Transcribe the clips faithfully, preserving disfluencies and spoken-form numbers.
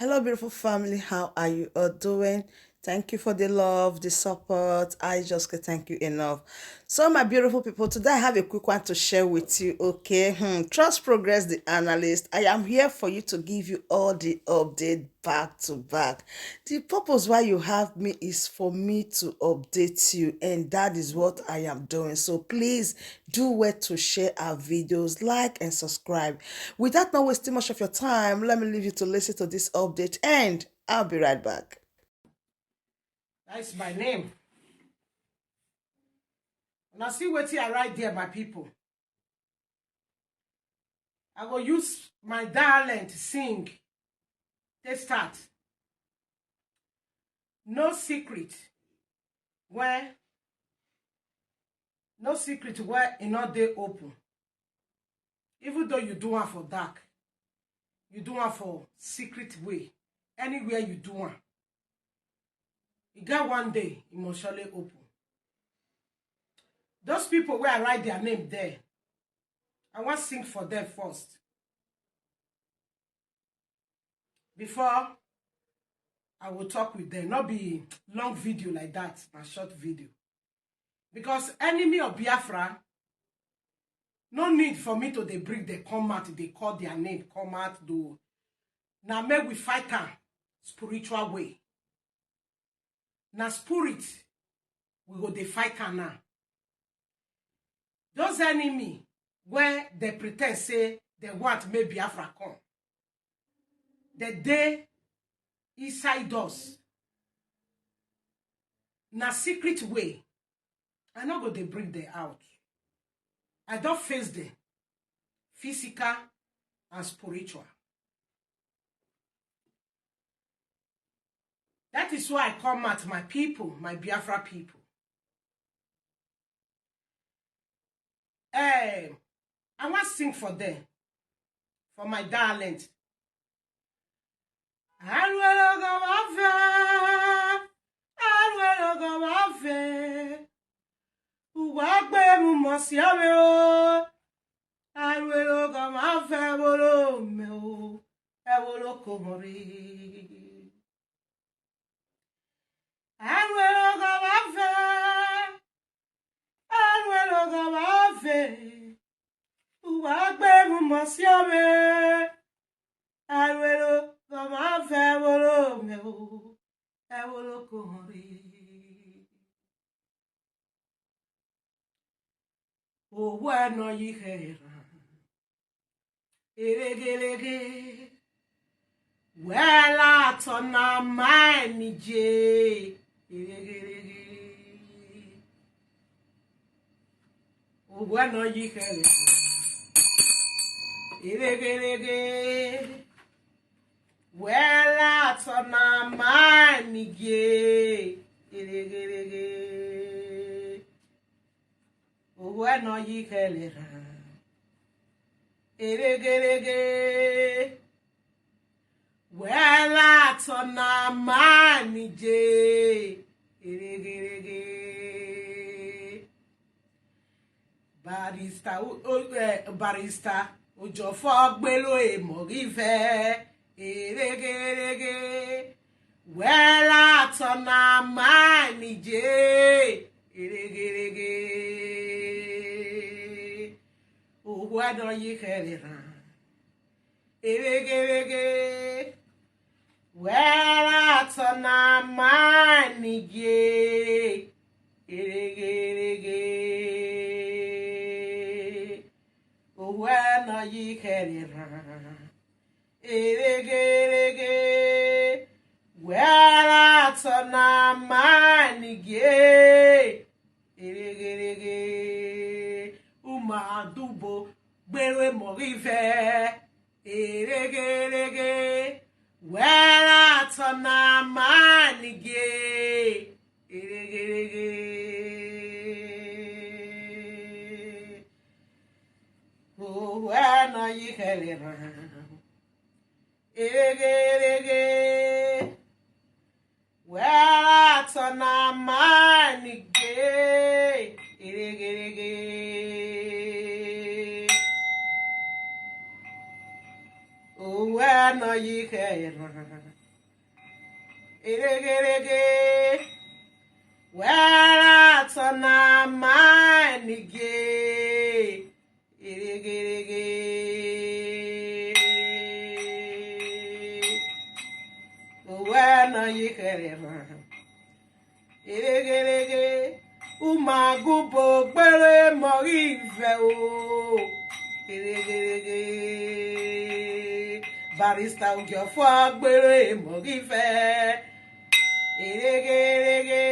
Hello, beautiful family. How are you all doing? Thank you for the love, the support. I just can thank you enough. So, my beautiful people, today I have a quick one to share with you. Okay, hmm. Trust Progress, the analyst. I am here for you to give you all the update back to back. The purpose why you have me is for me to update you, and that is what I am doing. So, please do well to share our videos, like and subscribe. Without not wasting much of your time, let me leave you to listen to this update, and I'll be right back. That's my name. Now see what I write there, my people. I go use my darling to sing. They start. No secret where no secret where e no dey open. Even though you do one for dark, you do one for secret way. Anywhere you do one, e get one day e must surely open. Those people where I write their name there, I want sing for them first before I will talk with them. Not be long video like that, a short video. Because enemy of Biafra, no need for me to dey bring the come out, they call their name, come out, do. Now make we fight am spiritual way. Na spirit we go dey fight am now. Those enemy where they pretend say they want make Biafra come, they dey inside us. Na secret way. I no go dey bring them out. I don face them, physical and spiritual. That is why I come out, my people, my Biafra people. Eh, I want sing for them, for my darling. Aruero go mave, aruero go mave. Uwa gbe mu mo si ave o. Aruero go mave wolo me o. E wolo ko mori. Aruero go mave, aruero go mave. Uwa gbe mu mo si ave. Aruero go mave wolo me o. E wolo ko mori. Owó ẹ̀nà yìí hẹ̀rà. Erégerege. Wẹ́ẹ́lá àtọ̀nà máa mi jẹ. Erégerege. Owó ẹ̀nà yìí hẹ̀rà. Erégerege. Wẹ́ẹ́lá àtọ̀nà máa mi jẹ. Erégerege. Owó ẹ̀nà yìí hẹ̀rà. Erégerege. Wẹ́ẹ́lá àtọ̀nà máa mi jẹ. Erégerege. Barrister, o- o- eh, Barrister Ojofo gbelo emo rive. Erégerege. Wẹ́ẹ́lá àtọ̀nà máa mi jẹ. Erégerege. Owó ẹ̀nà yìí hẹ̀rà. Erégerege. Wẹ́ẹ́lá àtọ̀nà máa mi jẹ. Erégerege. Owó ẹ̀nà yìí hẹ̀rà. Erégerege. Wẹ́ẹ́lá àtọ̀nà máa mi jẹ. Erégerege. Uma adubo gbero emo rive. Erégerege. Wẹ́ẹ́lá àtọ̀nà máa mi jẹ. Erégerege. Owó ẹ̀nà yìí hẹ̀rà. Erégerege. Wẹ́ẹ́lá àtọ̀nà máa mi jẹ. Erégerege. Owó ẹ̀nà yìí hẹ̀rà. Eregerege. Where at na mine ge. Eregerege. Uwe no yikere ma. Eregerege. Umagubo gbere mori ife o. Eregerege. Barrister Ogeofo gbere mori ife. Eregerege.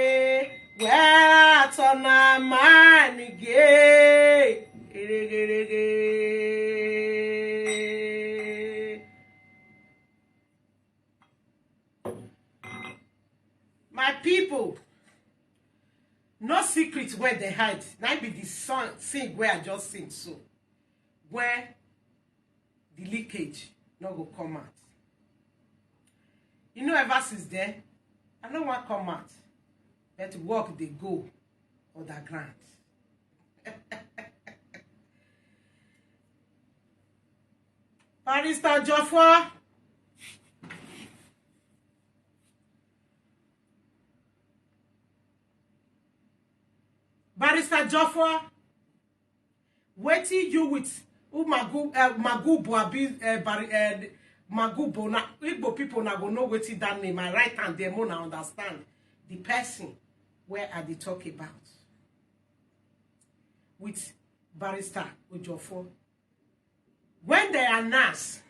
Where at na mine ge. Eregerege. My people, no secret where they hide. Na be the song, sing where I just sing so. Where the leakage no go come out. You know, ever since then, I no wan come out. But work dey go underground. Barrister Ogeofo. Barrister Ogeofo. Wetin you with Umagu, uh, Magubo abi uh, Bari, uh, Magubo na Igbo people na go know wetin that name. I write am there, more na understand the person where I dey talk about with Barrister Ogeofo. When they announce,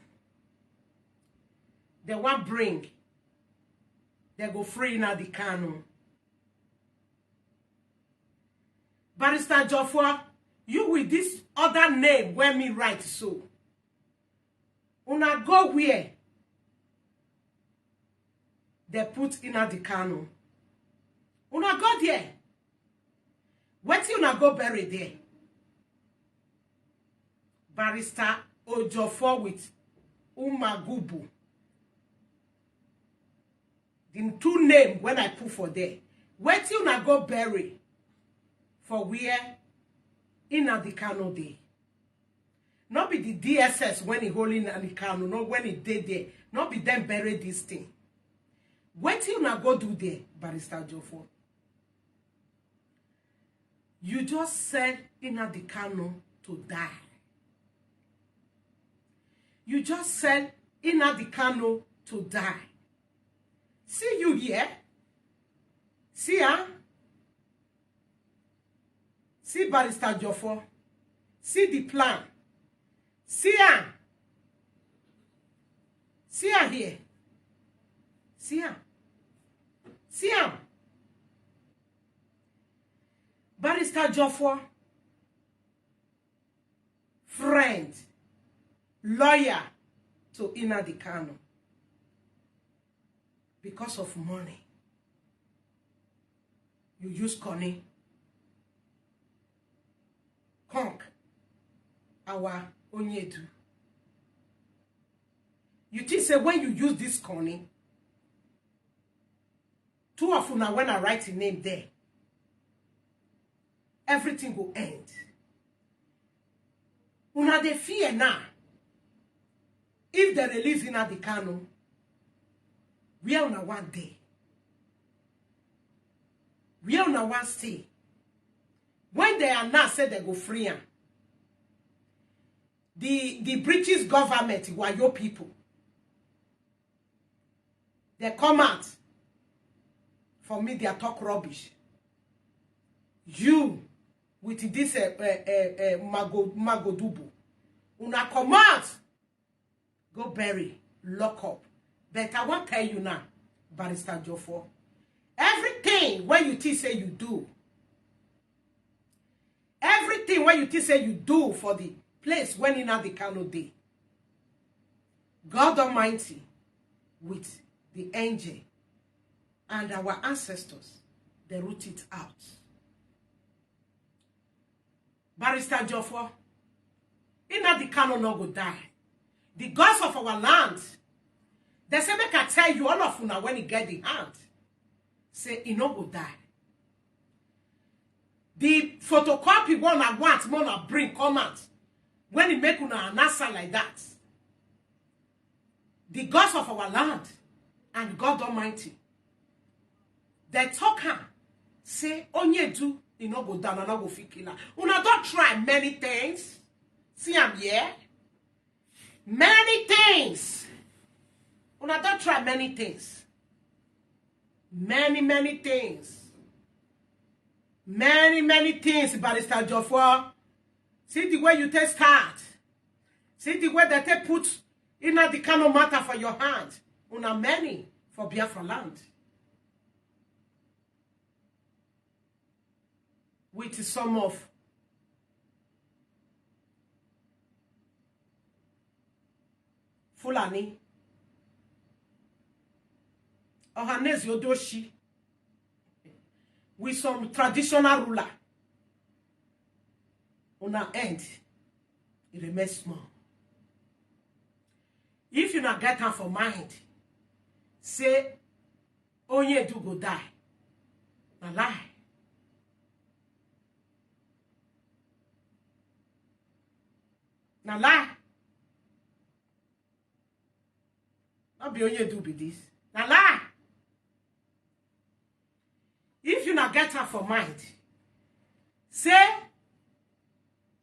they wan bring, they go free Nnamdi Kanu. Barrister Ogeofo, you with this other name where me write so. Una go where they put Nnamdi Kanu. Una go there. Wetin una go bury there? Barrister Ogeofo with Umagubo. The two name when I put for there. Wetin una go bury for where Nnamdi Kanu dey? No be the D S S when he holding Nnamdi Kanu, no when he dey there. No be them bury this thing. Wetin una go do there, Barrister Ogeofo? You just send Nnamdi Kanu to die. You just send Nnamdi Kanu to die. See you here. See, huh? See Barrister Ogeofo. See the plan. See am. See am here. See am. See am. Barrister Ogeofo, friend, lawyer to Nnamdi Kanu. Because of money, you use Connie. Conk, our Onyedu. You think say when you use this Connie, two of una when I write the name there, everything go end. Una dey fear now. If they release Nnamdi Kanu, where una wan dey? Where una wan stay? When they announce say they go free am, the the British government, wayo people, they come out for media talk rubbish. You with this uh, uh, uh, uh, Mago, Magodubu, una come out, go bury, lock up. But I wan tell you now, Barrister Ogeofo, everything when you think say you do, everything when you think say you do for the place when Nnamdi Kanu dey, God Almighty with the angel and our ancestors, they root it out. Barrister Ogeofo, Nnamdi Kanu no go die. The gods of our land, they say make I tell you, all of una when he get the hand, say he no go die. The photocopy one I want, one I bring come out when he make una an answer like that. The gods of our land and God Almighty, Dem talk am say Onyedu, e no go down, I no go fit kill am. Una don try many things. See am here. Many things. Una don try many things. Many, many things. Many, many things, Barrister Jofo. See the way you take start. See the way dem take put Nnamdi Kanu matter for your hand. Una many for Biafra land. With some of Fulani, Ohaneze Odoshi, with some traditional ruler, una end, e remain small. If una get am for mind, say Onyedu go die, na lie. Na lie. No be Onyedu be this. Na lie. If una get am for mind, say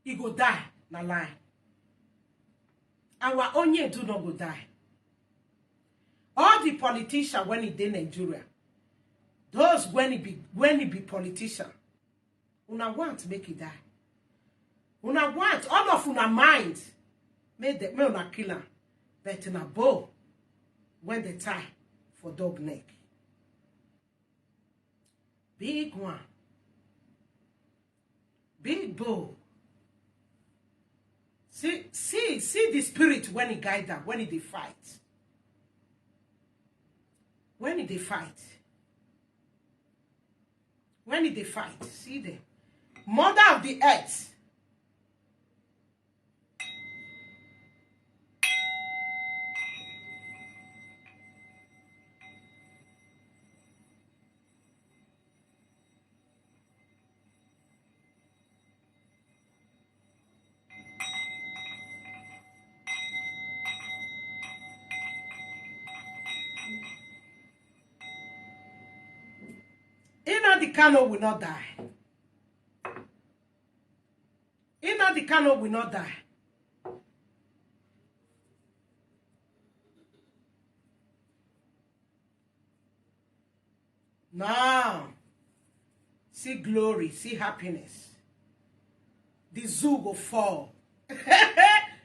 e go die, na lie. Our Onyedu no go die. All the politician when e dey Nigeria, those when e be, when e be politician, una want make e die. Una want all of una mind make dem, make una kill am. But na bow when dem tie for dog neck. Big one. Big bow. See, see, see the spirit when e guide am, when e dey fight. When e dey fight. When e dey fight, see them. Mother of the earth. Nnamdi Kanu will not die. Nnamdi Kanu will not die. Now, see glory, see happiness. The zoo go fall.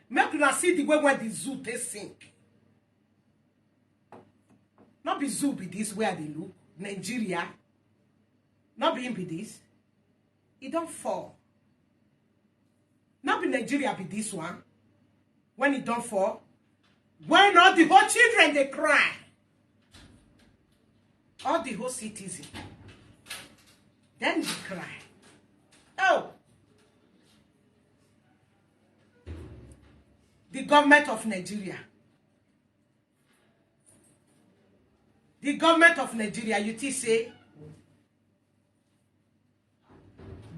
Make una see the way when the zoo take sink. No be zoo be this where they look. Nigeria. No be him be this. E don fall. No be Nigeria be this one. When e don fall, when all the whole children dey cry, all the whole citizen, then dey cry. Oh, the government of Nigeria, the government of Nigeria, you think say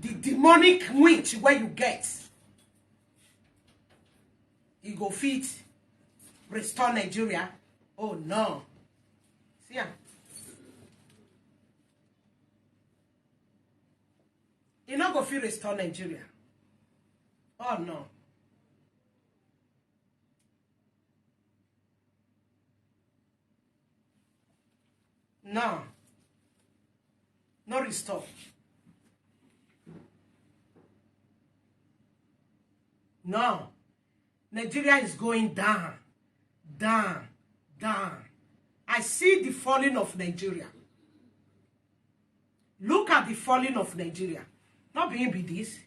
the demonic winch where you get, e go fit restore Nigeria? Oh no. See am. E no go fit restore Nigeria. Oh no. No. No restore. No. Nigeria is going down, down, down. I see the falling of Nigeria. Look at the falling of Nigeria. Not being be this.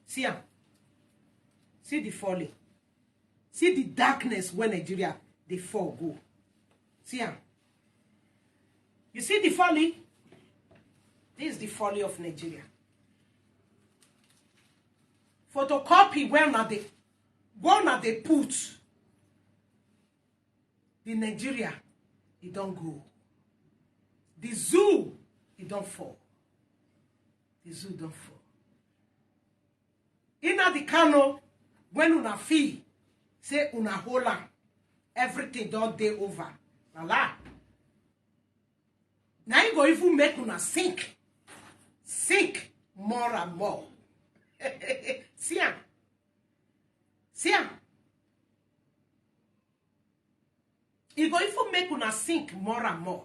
See am. See the falling. See the darkness where Nigeria dey fall go. See am. You see the folly? This is the folly of Nigeria. Photocopy where una dey, where una dey put the Nigeria, e don go. The zoo, e don fall. The zoo don fall. Nnamdi Kanu, when una feel say una hold am, everything don dey over. Na lie. Na im go Even make una sink, sink more and more. See am, see am. E go even make una sink more and more.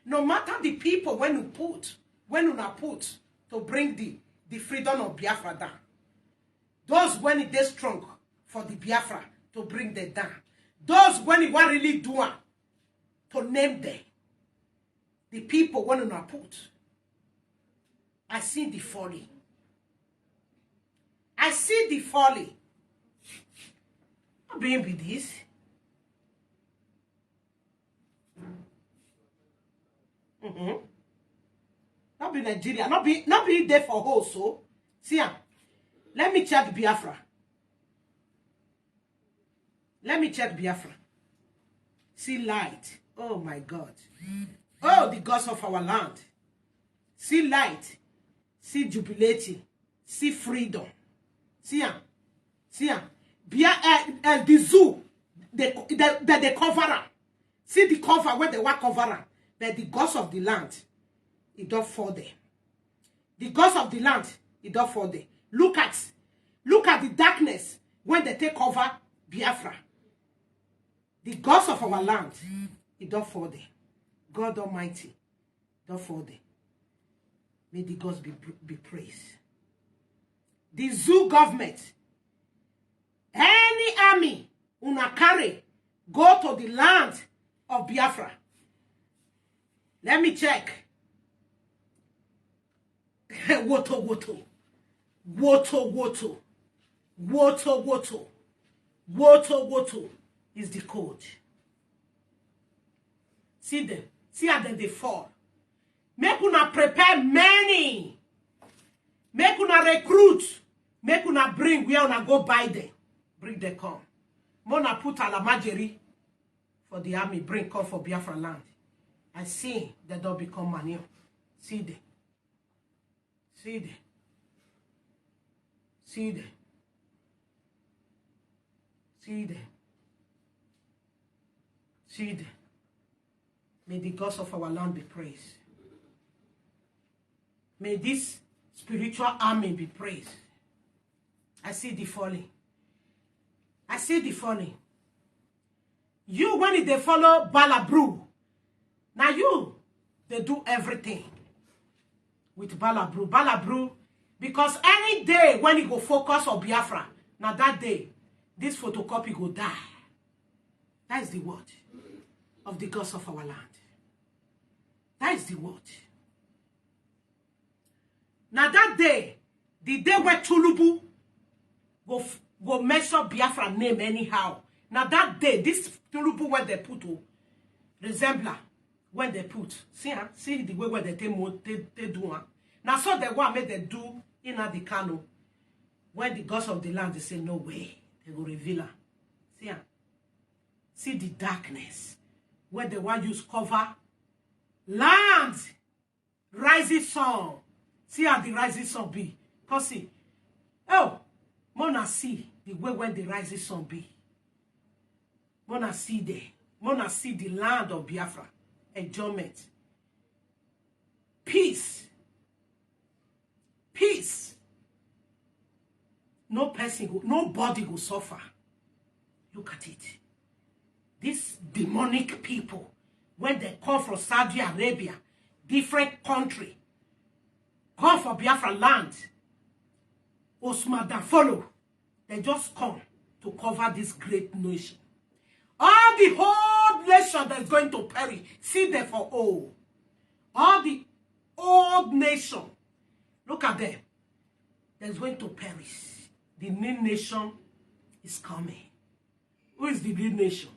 No matter the people when you put, when una put to bring the the freedom of Biafra down, those when e dey strong for the Biafra to bring them down, those when e wan really do am to name them, the people when una put. I see the folly. I see the folly. No be him be this. Mm-hmm. No be Nigeria. No be, no be there for house. So see am. Let me check Biafra. Let me check Biafra. See light. Oh my God. Oh, the gods of our land. See light. See jubilating. See freedom. See am. See am. Bia, uh, uh, the zoo. They, they, they, they cover am. See the cover where they were cover am. But the gods of the land, it don't fall there. The gods of the land, it don't fall there. Look at, look at the darkness when they take over Biafra. The gods of our land, it don't fall there. God Almighty, don't fall there. May the gods be, be praised. The zoo government, any army una carry, go to the land of Biafra. Let me check. Woto woto. Woto woto. Woto woto. Woto woto is the code. See them. See how dem dey fall. Make una prepare many. Make una recruit. Make una bring where una go buy them. Bring them come. Make una put alamajeri for the army. Bring come for Biafra land. I see dem don become manure. See them. See them. See them. See them. See them. May the gods of our land be praised. May this spiritual army be praised. I see the falling. I see the falling. You, when e dey follow Bala Brew, na you dey do everything with Bala Brew. Bala Brew, because any day when e go focus on Biafra, na that day this photocopy go die. That is the word of the gods of our land. That is the word. Na that day, the day where Tinubu go f-, go mention Biafra name anyhow. Na that day, this Tinubu wey dem put o, resembler wey dem put. See am, see the way wey dem take mo-, take, take do am. Na so dem wan make dem do Nnamdi Kanu. When the gods of the land dey say no way, dem go reveal am. See am, see the darkness wey dem wan use cover land. Rising sun. See how the rising sun be. Come see. Oh, make una see the way when the rising sun be. Make una see there. Make una see the land of Biafra. Enjoyment. Peace. Peace. No person go, nobody go suffer. Look at it. These demonic people, when dem come from Saudi Arabia, different country, come for Biafra land, Usman Dan Fodio, dem just come to cover this great nation. All the whole nation that is going to perish, see them for all. All the old nation, look at them. Dem is going to perish. The new nation is coming. Who is the new nation?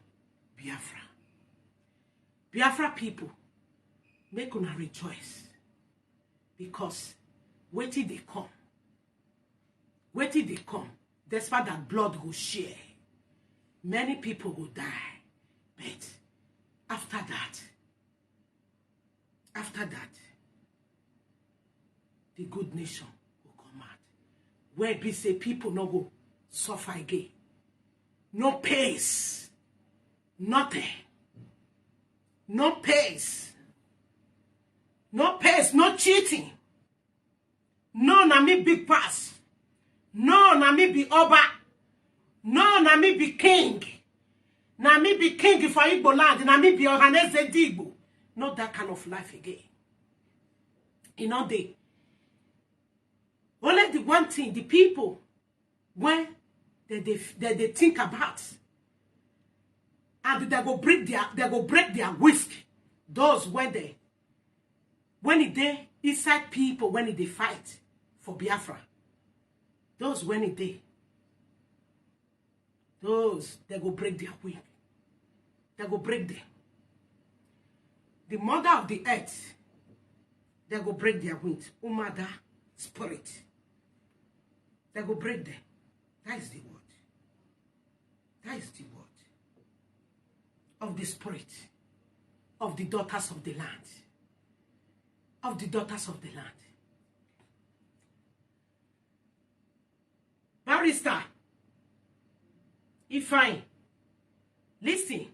Biafra. Biafra people, make una rejoice, because wetin dey come, wetin dey come, despite that blood go share, many people go die. But after that, after that, the good nation go come out. Where be say people no go suffer again. No peace. Nothing. No peace. No pace, no cheating. No, na me big pass. No, na me be Oba. No, na me be king. Na me be king for Igbo land. Na me be Ohaneze Digbo. Not that kind of life again. You know, they only the one thing, the people when they, they, they, they think about, and they go break their they go break their whisk. Those when they when it they inside people when it they fight for Biafra. Those when it they those they go break their wing. They go break them. The mother of the earth, they go break their wings. Umada spirit. They go break them. That is the word. That is the word of the spirit of the daughters of the land. Of the daughters of the land. Barrister, if I listen,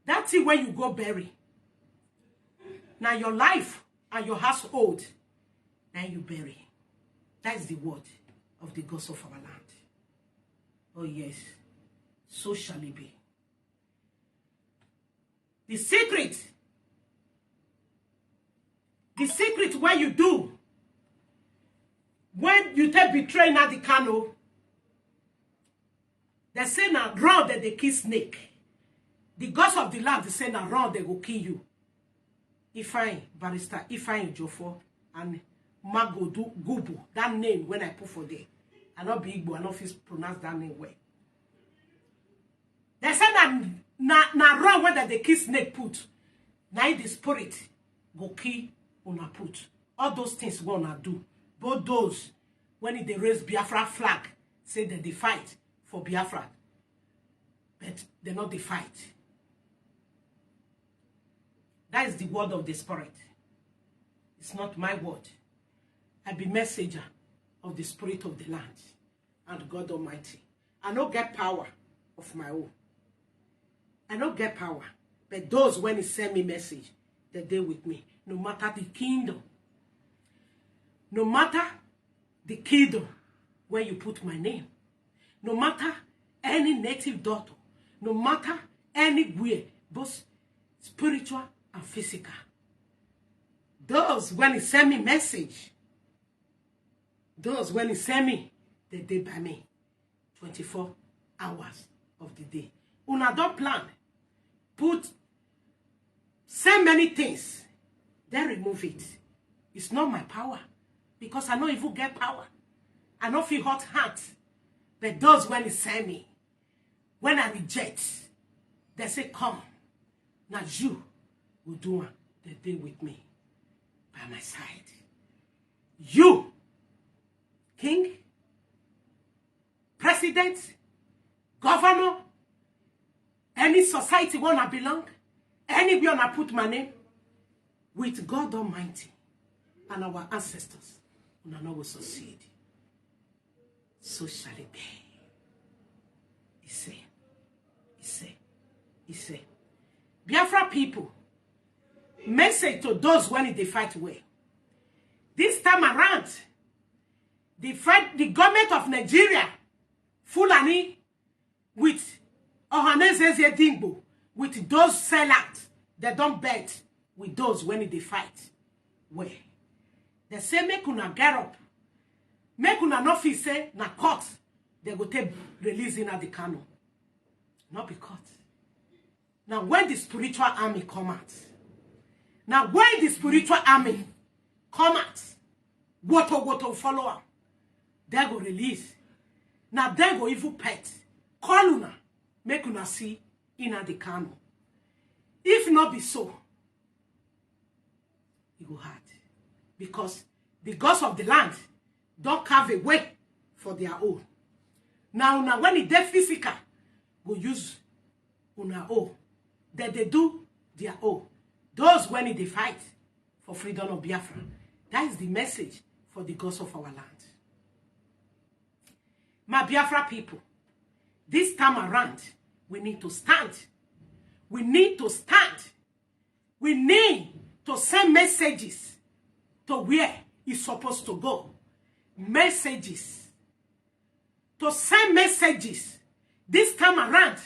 that thing where you go bury, now your life and your household, then you bury. That is the word of the gods of our land. Oh yes, so shall it be. The secret, the secret where you do when you take betray Nnamdi Kanu, they say na raw that they kill snake. The gods of the land they say na raw they go kill you. Ifeanyi, Barrister Ifeanyi Ejiofor and Magodu Gubu, that name when I put for there. I not be Igbo, I not fit pronounce that name well. They say na na na raw wey dem dey kill snake put, na im the spirit go kill una put. All those things wey una do, both those when e dey raise Biafra flag, say dem dey fight for Biafra, but dem no dey fight. That is the word of the spirit. It's not my word. I be messenger of the spirit of the land and God Almighty. I no get power of my own. I no get power. But those when he send me message, they dey with me. No matter the kingdom, no matter the kingdom where you put my name, no matter any native daughter, no matter anywhere, both spiritual and physical. Those when he send me message, those when he send me, they dey by me twenty-four hours of the day. Una don plan, put, say many things, then remove it. It's not my power, because I no even get power. I no fit hot heart. But those when he send me, when I reject, they say, come, now you will do one. They dey with me, by my side. You, king, president, governor, any society where I belong, anywhere I put my name, with God Almighty and our ancestors, una no go succeed. So shall it be. He say, he say, he say. Biafra people, message to those when they fight well. This time around, the fight, the government of Nigeria, Fulani, with Ohaneze Dingbo, with those sellouts, they don't bet with those when they fight well. They say make una get up, make una no feel say na court they go take release Nnamdi Kanu. Not be court. Now when the spiritual army come out, now when the spiritual army come out, woto woto follow am, they go release. Now they go even pet, call una, make una see Nnamdi Kanu. If not be so, e go hard, because the gods of the land don carve a way for their own. Now, now when e dey physical, go use una own. Dem dey do their own. Those when e dey fight for freedom of Biafra, that is the message for the gods of our land. My Biafra people, this time around, we need to stand. We need to stand. We need to send messages to where e suppose to go. Messages. To send messages. This time around,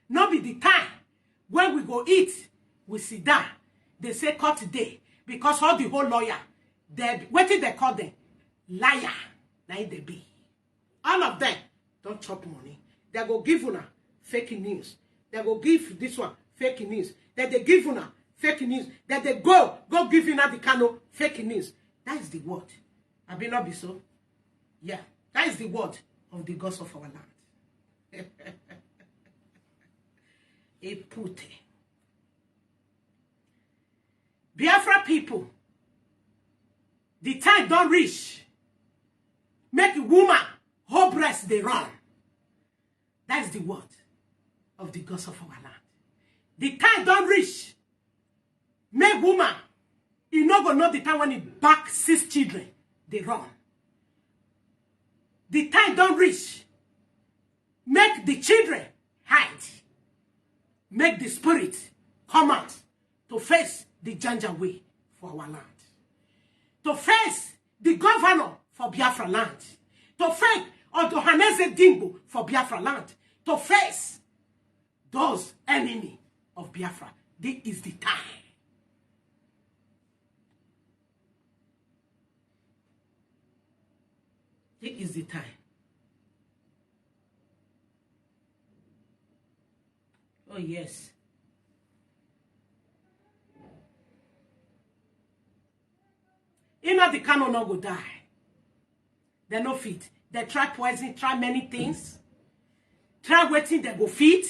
no be the time when we go eat, we sit down. They say cut day because all the whole lawyer, they, wetin they call them? Liar. Na im they be. All of them don't chop money. They go give una fake news. They go give this one fake news. Then they give una fake news. Then they go, go give una the Kano fake news. That is the word. I be not be so. Yeah, that is the word of the gods of our land. Epute. Biafra people, the time don't reach. Make a woman, her breast they run. That is the word of the gods of our land. The time don't reach. Make woman, you no go know the time when he back six children, they run. The time don't reach. Make the children hide. Make the spirit come out to face the Janja way for our land. To face the governor for Biafra land. To face Odohaneze Dingbo for Biafra land. To face those enemy of Biafra. This is the time. This is the time. Oh yes. Nnamdi Kanu no go die. They no fit. They try poison, try many things. Try waiting, they go fit.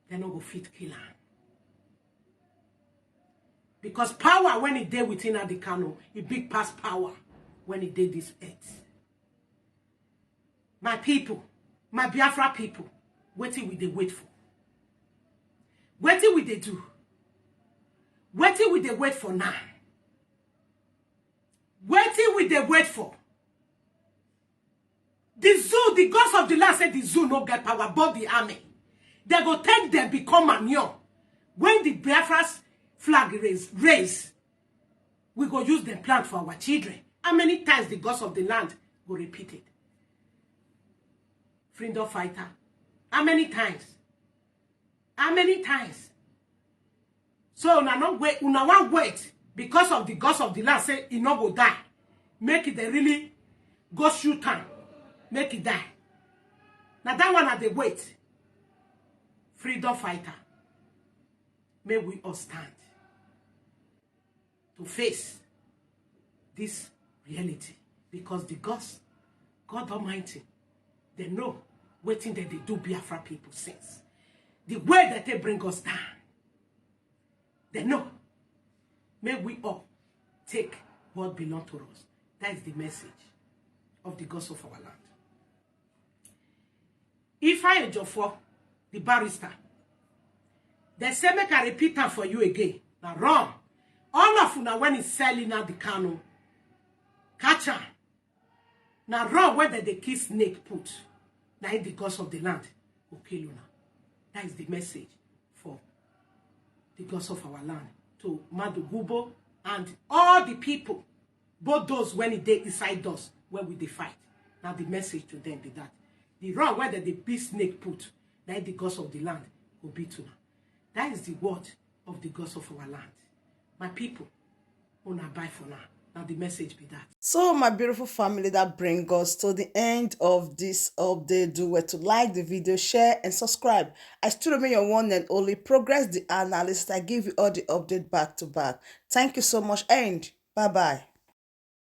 They no go fit kill am. Because power when it dey within Nnamdi Kanu, it big pass power when it dey this earth. My people, my Biafra people, wetin we dey wait for? Wetin we dey do? Wetin we dey wait for now? Wetin we dey wait for? The zoo, the gods of the land say the zoo no get power, but the army. They go take them become manure. When the Biafra's flag raise, raise, we go use them plant for our children. How many times the gods of the land go repeat it? Freedom fighter. How many times? How many times? So una no wait, una wan wait because of the gods of the land say e no go die. Make it dey really go shoot am, make it die. Na that one I dey wait. Freedom fighter, may we all stand to face this reality because the gods, God Almighty, they know wetin dem dey do Biafra people since. The way that they bring us down, they know. May we all take what belong to us. That is the message of the gods of our land. Ifeanyi Ejiofor, the barrister, they say make I repeat am for you again. Na wrong. All of una when is selling out the Kanu, catch am. Na wrong when dem dey kill snake put. Na im the gods of the land go kill una. That is the message for the gods of our land to Madugubo and all the people, both those when e dey inside us when we dey fight. Na the message to them be that. The wrong when dem dey beat snake put, na im the gods of the land go beat una. That is the word of the gods of our land. My people, una bye for now. Now the message be that. So my beautiful family, that brings us to the end of this update. Do well to like the video, share and subscribe. I still remain your one and only Progress the Analyst. I give you all the update back to back. Thank you so much and bye bye.